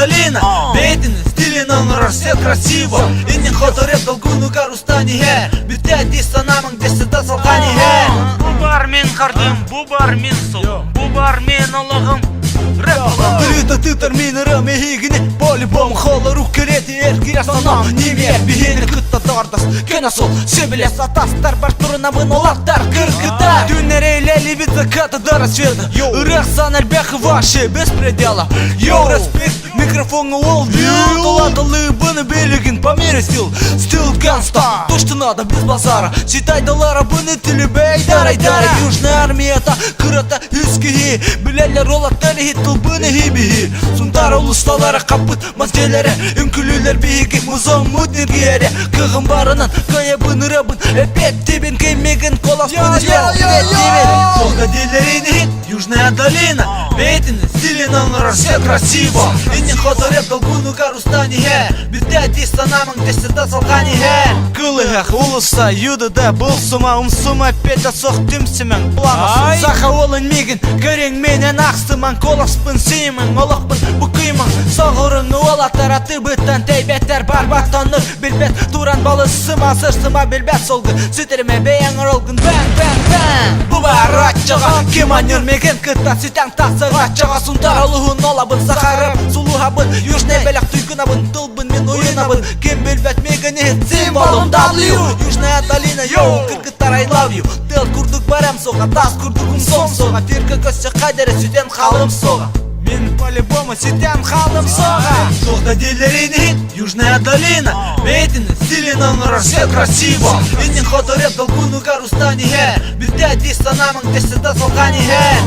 долина Бэйэтин стилин оҥорор все красиво Иннин хоту рэп долгунугар устан иһэр Бүтэ дии санаамаҥ дэсэдэ салҕаан иһэр Бу бар мин хардым, бу бар мин суолум, бу бар мин олоҕум. Рэп олоҕум. Тырыта тытар мин ырыам эһигини По-любому холорук кэриэтэ эргийэр санаам Нимиэр биһиэни кытта доҕордос Көнө суол сөбүлэс атастар бар турунабын улаттар кыргыттар Түн эрэйлэлибит заката до рассвета Ырыахсан элбэх вообще без предела Йоу, респект Микрофоҥҥа уол Тулаталыыбын билигин по мере сил Стил ганста, то, что надо, без базара Считай долларабыны түлүбэй дарай дарай Южная армията кырата үс киһи Билэллэр уолаттар иһит тылбын иһи Сунтаар улусталара хаппыт мас дьиэлэрэ Үҥкүлүүлэр биһиги музоҥмут ньиргиэрэ Кыҕым барынан кыайабын ырабын Эппиэттибин киммигин колоспун испэттибин Туох дииллэрин иһин Южная долина Бэйэтин стилин оҥорор все красиво Иннин хоту рэп долгунугар устан иһэр Бүтэ дии санаамаҥ дэсэдэ салҕаан иһэр Кылыһах уулусса юдыда булсума умсума петя сох түмсүмэҥ плана Саха уолун миигин көрүҥ минэн ахсымаҥ Куоласпын сиимэҥ олохпун букуймаҥ Соҕуруҥ уолаттар атыбыттан тэйбэттэр барбаттанныр билбэт Туран балыссыма сырсыма билбэт солгун Сүтүрүмэ бэйэҥ оролгун бэҥ бэҥ бэҥ Бу баар аччаҕа ким анньыр миигин кытта сүтэн тахсар аччаҕа Сунтаар олуһун олабын сахарым сулуһабын Южный бэлэх туйгунабын тылбын мин уйунабын Ким билбэт миигин иһит символум W Южная долина йоу кыргыттар I love you Тыал курдук барам суоҕа таас курдук умсуом суоҕа Фирка көссө хайда эрэ сүтэн хаалым суоҕа Мин по-любому сүтэн хаалым суоҕа Туох да дииллэрин иһин Южная долина Бэйэтин стилин оҥорор все красиво Иннин хоту рэп долгунугар устан иһэр Бүтэ дии санаамаҥ дэсэдэ салҕаан иһэр.